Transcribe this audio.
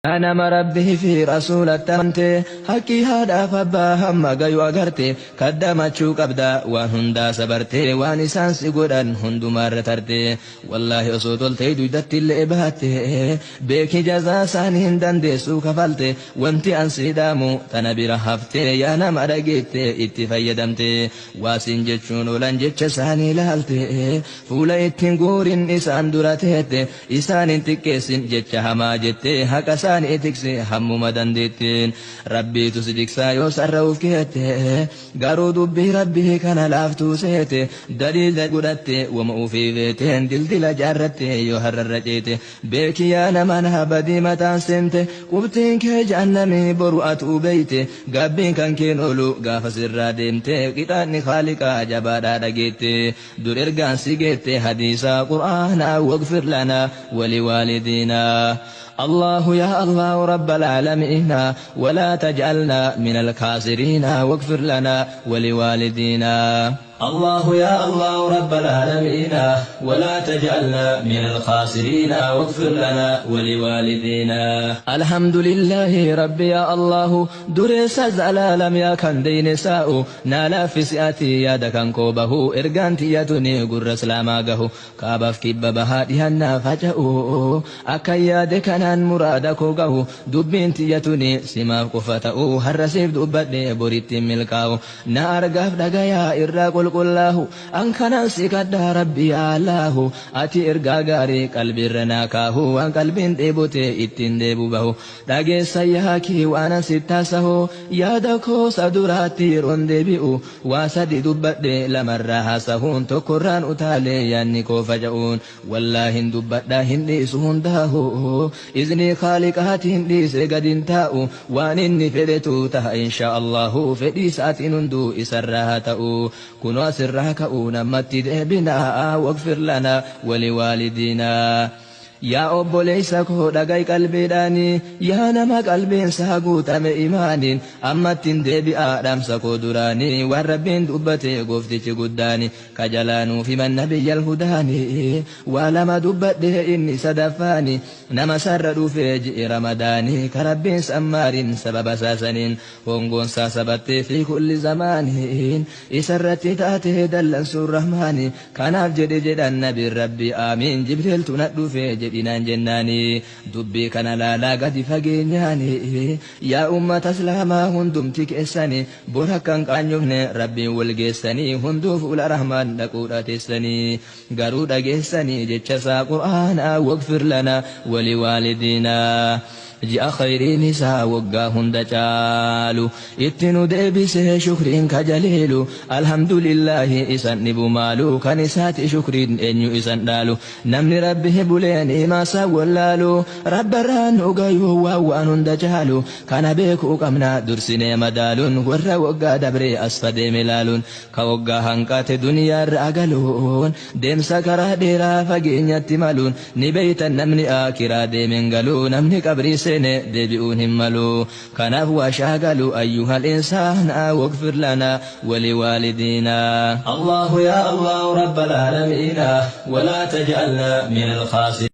Yaa nama Rabbii fi Rasuulatti amante, haqqii haadhaaf abbaa hamma gayu agarte, kaddamachuu qabda waan hundaa sabarte, waan isaan si godhan hundumaarra tarte. Wallaahi osoo toltee duydattillee baatte, beeki jazaa isaanii hin dandeessuu kafalte. Wanti an sii dhaamu tana bira hafte, yaa nama dhageette itti fayyadamte. Waa siin jechuun oolan jecha isaanii laalte, fuula ittiin guurin isaan dura teette. Isaan hin xiqqeessin jecha hamaa jettee, haqa isaanii tiksi hammuma dandeetteen. Rabbiitu si tiksaa yoo sarra'uuf keette, garuu dubbii Rabbii kana laaftuu seete. Daliila godhatte wama ufii feeteen dildila jaarratte yoo har'arra ceete. Beeki yaa nama naa badii mataan seente, qubtiin kee jahannamii boru atuu beeyte. Gaabbiin kan keen oolu gaafa sirraa deemte, qixaanni Khaaliqaa jabaadhaa dhageette. Dur ergaan si geette hadiisaa qur'aanaa wagfir lanaa waliwaalidiinaa. Allahu yaa Allahu rabbal aalamiina walaa taj'alnaa minal kaasiriina wagfir lanaa waliwaalidiinaa. Allahu yaa Allahu rabbal aalamiina walaa taj'alnaa minal kaasiriina wagfir lanaa waliwaalidiinaa. Alhamdulillaahi rabbi yaa Allahu dureessa zalaalam yaa kan deyne saa'u Naa laaffisi ati yaada kan koo bahu, ergaan tiyya tuni gurra islaamaa gahu, kaabaaf kibba bahaa dhihan naa faca'u, akkan yaade kanaan muraada koo gahu, dubbiin tiyya tuni simaaf qofa ta'u, har'a siif dubbadhe boritti hin milkaa'u, na argaaf dhagayaa irraa qulqullaahu, an kanan si kadhaa rabbi yaa allaahu, ati ergaa gaarii qalbiirra naa kaahu, waan qalbiin dheebote ittiin dheebu bahu. Dhageessa yaa kee waanan sitti haasahu, yaada koo sa duraatti yeroon deebi'u, waa sadi dubbadhe lamarraa haasahuun, tokkorraan utaalee yaanni koo faca'uun, wallaahin dubbadha hin dhiisu hundaahu, iznii khaaliqaatiin dhiisee gad hin taa'u, waan inni fedhetu taha inshaa Allahu, fedhii isaatiin hunduu isarraa haa ta'u. Kunoo asirraa ka'uun ammatti deebina, wagfir lanaa waliwaalidiinaa. Yaa obboleessa koo dhaga'i qalbiidhaani, yaa nama qalbiin isaa guutame imaaniin, ammattin deebi'aa dhaamsa koo duraanii, waan Rabbiin dubbate gooftichi guddaani, ka jalaa nuuf himan nabiyyal hudaani, waa lama dubbadhe inni sadaffaani, nama sarra dhufee ji'i ramadaani, ka Rabbiin sammaariin sababa isaa saniin, hongoon isaa sabattee fi kulli zamaaniin, isarratti taatee dallansuun rahmaani. Kanaaf jedhe jedhan nabiin Rabbii aamiin, Jibriiltu na dhufe jedhinaan jennaani. Dubbii kana laalaa gadi fageenyaani, yaa ummata islaamaa hundumti keessani, bor akka hin qaanyofne Rabbiin wal geessanii, hunduu fuula rahmaan dhaquudha teessanii, garuu dhageessanii jecha isaa qur'aanaa, wagfir lanaa waliwaalidiinaa. Ji'a khayriin isaa waggaa hunda caalu, itti nu deebisee shukriin ka jaliilu, alhamdulillaahi isan dhibu maalu, kan isaati shukriin eenyu isan dhaalu, namni Rabbi bulee ni'imaasaa wallaalu, Rabbarraan nu gayuu waan waan hunda caalu, kana beekuu qabna dursinee madaaluun, warra waggaa dabree as fadeeme laaluun, ka waggaa hanqate duniyaarraa galuun, deemsa karaa dheeraa fageenyatti maluun, ni beeytan namni aakiraa deemeen galu, namni qabrii seene deebi'uun hin malu. Kanaaf waa shaagalu ayyuhal insaana, wagfir lanaa waliwaalidiinaa. Allahu yaa Allahu rabbal aalamiina walaa taj'alnaa minal khaasiriin.